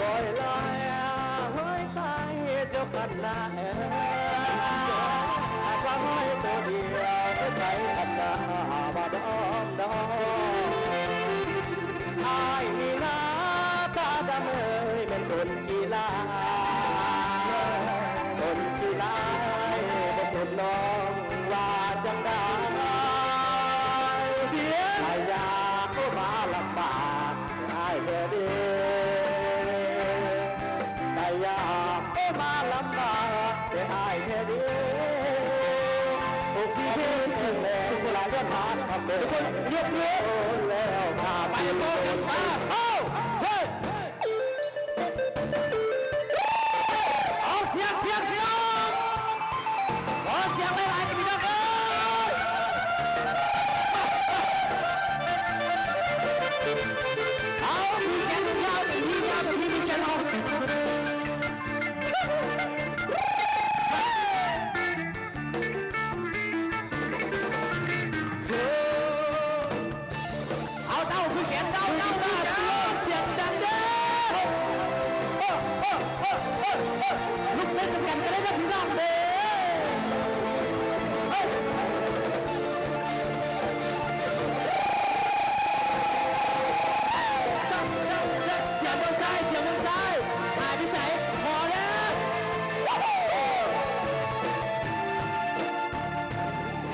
ກອຍລາຍເຮີຍຕາຍເຈົ້າຄັນນາເອີຍ ອາສາເຮີຍໂຕດຽວ ເຮີຍໄກຄັນນາມາດອມດອມ ອ້າຍມີໜ້າຕາດຳເອີຍ ແມ່ນຄົນຂີ້ລ້າ ຄົນຂີ້ລ້າຍ ບໍ່ສົນນ້ອງວ່າຈັ່ງໃດ ສຽງ ອາຍາ ໂອ້ ມາລຳບາກ ອ້າຍແທ້ເດ ໄດ້ຢາກ ໂອ້ ມາລຳບາກແຕ່ອ້າຍແທ້ເດ ຫົກສິບເອັດ ທຸກຄົນລາຍຍອດທານຄຳເດີ ທຸກຄົນຍົກມື ແລ້ວຂ້າໄປ ໂອ້ ເຮີ້ຍ ເອົາສຽງ ສຽງ ສຽງ ຂໍສຽງຫຼາຍໆ ກັບພີ່ນ້ອງເອີຍ ເອົາ ມີແກນ ມີແກນ ມີແກນ ເອົາ ເອົາ ເຕົ້າ ຄືແກນ ເຕົ້າ ເຕົ້າ ເຕົ້າ ສຽງດັງເດີ ລຸກເຕັ້ນນຳກັນກໍໄດ້ເດີພີ່ນ້ອງເດີ ສຽງເບິ່ງຊ້າຍ ສຽງເບິ່ງຊ້າຍ ຫາຍໄປໃສ ພໍແລ້ວ.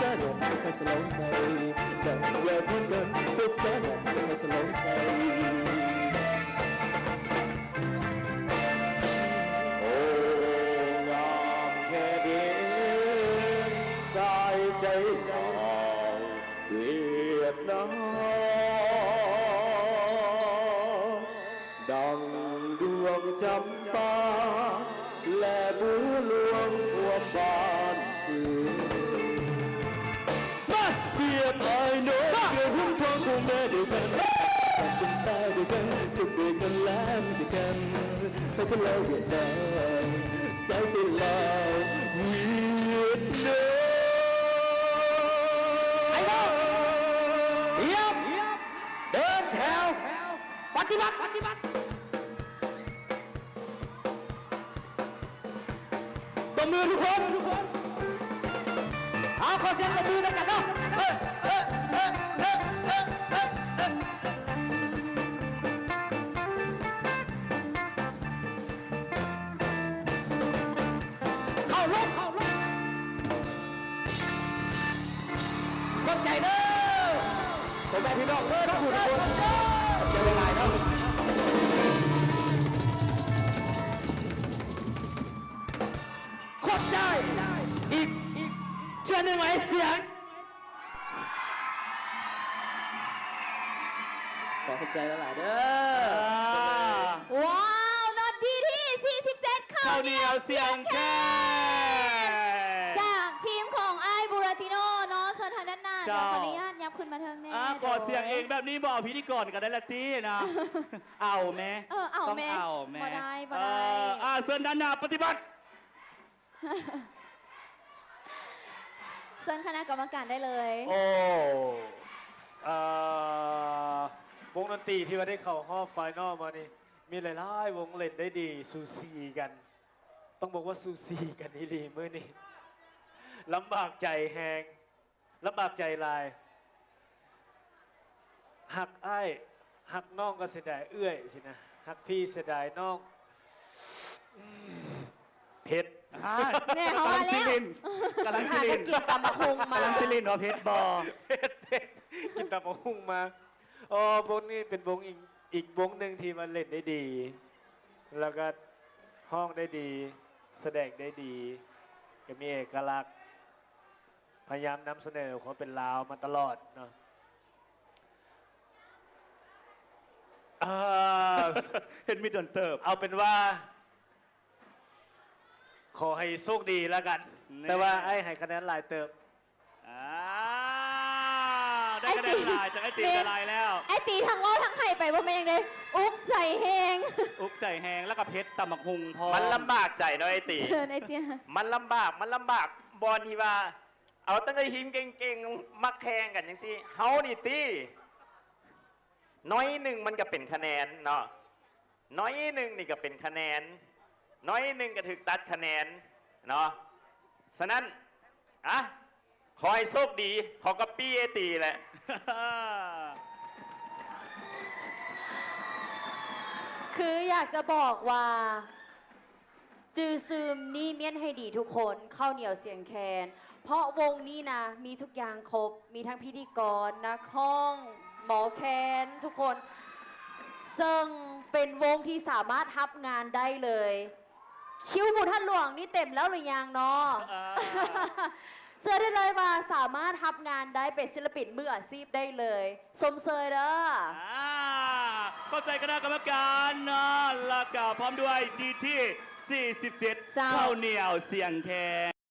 ສາຍແດນໃຫ້ສະຫຼອງໃສ່ ແຕ່ແລ້ວເພິ່ນເອີ້ນໂຄດສາຍແດນໃຫ້ສະຫຼອງໃສ່. ໂອ້ ງາມແທ້ເດ ສາຍໃຈຂອງຫວຽດນາມ ດັ່ງດວງຈຳປາ ແລະ ບົວຫຼວງຮ່ວມບ້ານຊື່ນ. ມາ! ວຽດອ້າຍນ້ອງເກີດຮ່ວມທ້ອງພໍ່ແມ່ດຽວກັນ ເປັນຕາດຽວກັນ ສຸກດຽວກັນ ແລະ ສຸກດຽວກັນ ໃສ່ເທາວວຽດນາມ ໃສ່ເທາວວຽດນາມ. ໄປເນາະ ຕຽມ ເດີນແຖວ ປະຕິບັດ ຕົບມືທຸກຄົນ ເອົາ ຂໍສຽງຕົບມືນຳກັນເນາະ ເອີ ເອີ ເອີ ເອີ ເອີ ເອີ ເອີ ເຂົ້າລົງ ເຂົ້າລົງ. ຂອບໃຈເດີ ພໍ່ແມ່ພີ່ນ້ອງເບິດທຸກຜູ້ທຸກຄົນ ຂອບໃຈຫຼາຍໆເນາະ ຂອບໃຈອີກເທື່ອໜຶ່ງ ໃຫ້ສຽງ ຂໍຂອບໃຈຫຼາຍໆເດີ. ວ້າວ ນອດດີທີສີ່ສິບເຈັດ ເຂົ້າໜຽວສຽງແຄນ ຈາກທີມຂອງອ້າຍບູຣາຕິໂນເນາະ ເຊີນທາງດ້ານໜ້າ ເຈົ້າ ດຽວຂໍອະນຸຍາດຫຍັບຂຶ້ນມາເທິງແດ່ ອາ ເດີ ຂໍສຽງເອງແບບນີ້ບໍ່ເອົາພິທີກອນກໍໄດ້ລະຕິນະ ເອົາແມ ເອີ ເອົາແມ ຕ້ອງເອົາແມ ບໍ່ໄດ້ ບໍ່ໄດ້ ເອີ ອາ ເຊີນດ້ານໜ້າປະຕິບັດ. ເຊີນຄະນະກຳມະການໄດ້ເລີຍ. ໂອ້ ເອີ ວົງດົນຕີທີ່ວ່າໄດ້ເຂົ້າຮອບໄຟນອລມານີ້ ມີຫຼາຍໆວົງເຫຼັ້ນໄດ້ດີ ສູສີກັນ ຕ້ອງບອກວ່າສູສີກັນອີ່ຫຼີມື້ນີ້ ລຳບາກໃຈແຮງ ລຳບາກໃຈຫຼາຍ ຮັກອ້າຍ ຮັກນ້ອງກໍເສຍດາຍເອື້ອຍຊີ້ນະ ຮັກພີ່ເສຍດາຍນ້ອງ ເຜັດ ອາ ແນ່ ເຮົາວ່າແລ້ວ ກຳລັງຊິຫຼິ້ນ ກຳລັງຊິຫຼິ້ນ ຫາກໍກິນຕຳບັກຫຸ່ງມາ ກຳລັງຊິຫຼິ້ນວ່າເຜັດບໍ່ ເຜັດ ເຜັດ ກິນຕຳບັກຫຸ່ງມາ. ອໍ ວົງນີ້ເປັນວົງອີກ ອີກວົງໜຶ່ງທີ່ວ່າເຫຼັ້ນໄດ້ດີ ແລ້ວກໍຮ້ອງໄດ້ດີ ສະແດງໄດ້ດີ ກໍມີເອກະລັກ ພະຍາຍາມນຳສະເໜີຄວາມເປັນລາວມາຕະຫຼອດເນາະ. ເອີ ເຫັນມີດອນເຕີບ ເອົາເປັນວ່າ ຂໍໃຫ້ໂຊກດີລະກັນ ແນ່ ແຕ່ວ່າອ້າຍໃຫ້ຄະແນນຫຼາຍເຕີບ. ອາ ໄດ້ຄະແນນຫຼາຍຈາກອ້າຍຕີ ແມ່ນ ກໍຫຼາຍແລ້ວ ອ້າຍຕີທັງເວົ້າທັງໄຫ້ໄປ ບໍ່ແມ່ນຫຍັງເດ້ ອຸກໃຈແຮງ ອຸກໃຈແຮງ ແລ້ວກໍເຜັດຕຳບັກຫຸ່ງພ້ອມ ມັນລຳບາກໃຈເນາະອ້າຍຕີ ເຊີນອ້າຍເຈ້ຍ ມັນລຳບາກ ມັນລຳບາກບ່ອນທີ່ວ່າ ເອົາຕັ້ງແຕ່ທີມເກັ່ງໆ ມາແຂ່ງກັນຈັ່ງຊີ້ ເຮົານີ້ຕິ ໜ້ອຍໜຶ່ງມັນກໍເປັນຄະແນນເນາະ ໜ້ອຍໜຶ່ງນີ້ກໍເປັນຄະແນນ ໜ້ອຍໜຶ່ງກໍຖືກຕັດຄະແນນເນາະ. ສະນັ້ນ ອະ ຂໍໃຫ້ໂຊກດີ ຂໍກັອບປີ້ອ້າຍຕີແຫຼະ. ຄືຢາກຈະບອກວ່າ ຈື່ຊື່ນີ້ມ້ຽນໃຫ້ດີທຸກຄົນ ເຂົ້າໜຽວສຽງແຄນ ເພາະວົງນີ້ນະ ມີທຸກຢ່າງຄົບ ມີທັງພິທີກອນ ນັກຮ້ອງ ໝໍແຄນ ທຸກຄົນ ເຊິ່ງເປັນວົງທີ່ສາມາດຮັບງານໄດ້ເລີຍ. ຄິວໝູທາດຫຼວງນີ້ເຕັມແລ້ວຫຼືຍັງເນາະ? ເຊື່ອໄດ້ເລີຍວ່າສາມາດຮັບງານໄດ້ ເປັນສິນລະປິນມືອາຊີບໄດ້ເລີຍ. ຊົມເຊີຍເດີ. ອາ ຂອບໃຈຄະນະກຳມະການເນາະ ແລ້ວກະພ້ອມດ້ວຍດີທີ ສີ່ສິບເຈັດ ເຈົ້າ ເຂົ້າໜຽວສຽງແຄນ.